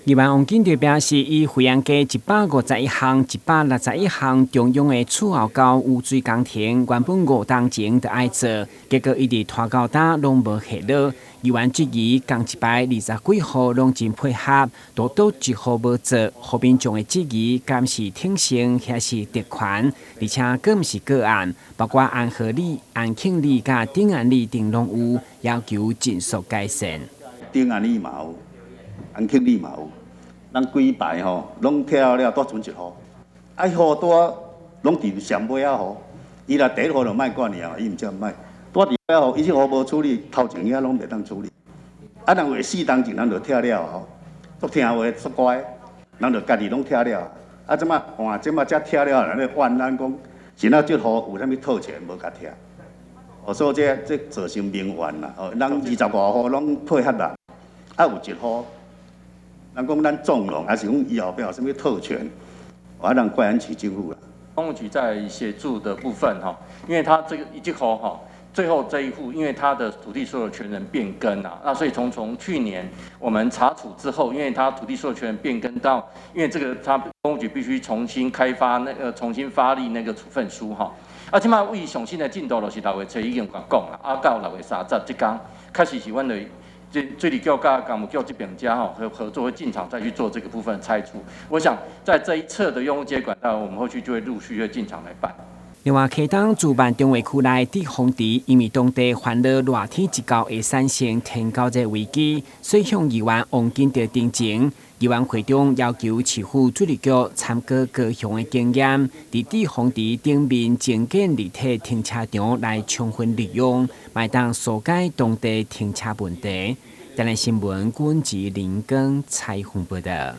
議員王金柱表示，伊惠陽街151巷、161巷中央的厝後溝污水工程，原本5冬前就愛做，結果一直拖到今攏無下落。議員質疑，仝一擺20幾戶攏真配合，獨獨一戶無做，予民眾的質疑，敢是挺身抑是特權，而且閣毋是個案，包括安和里、安慶里佮頂安里等攏有，要求盡速改善。頂安里嘛有，安慶里嘛有。咱幾排吼，攏拆了，拄賰一戶，啊，彼戶拄仔攏佇上尾仔戶，伊若第一戶就莫管伊啊，伊毋才莫。拄佇尾仔戶，伊這戶無處理，頭前遐攏袂當處理。啊，人話4冬前人就拆了吼，足聽話足乖，人就家己攏拆了。啊，這馬換這馬才拆了，人咧怨咱講，是哪這戶有啥物特權無共拆？哦，所以這這造成民怨啦。哦，人25戶攏配合啦，啊，有一戶。人講咱縱容，還是講伊後壁有啥物特權？啊，人怪咱市政府啦。工務局在協助的部分，哈，因為他這個一戶哈，最後這一戶，因為他的土地所有權人變更啊，那所以從去年我們查處之後，因為他土地所有權人變更到，因為這個他工務局必須重新開發那個重新發立那個處分書哈。啊，這馬為上新的進度就是六月初已經共講啦，啊，到6月30這工，確實是阮的。這水利局佮工務局這邊遮吼合作會進場再去做這個部分的拆除。我想在這一側的用戶接管道，我們後續就會陸續會進場來辦。另外，溪東自辦重劃區內致豐池，因為當地煩惱熱天一到會產生天狗熱危機，所以向議員王金柱陳情。議員會中要求市府水利局參考高雄的經驗，佇致豐池頂面增建立體停車場來充分利用，會當疏解當地停車問題。台南新聞，郭文吉林耕採訪報道。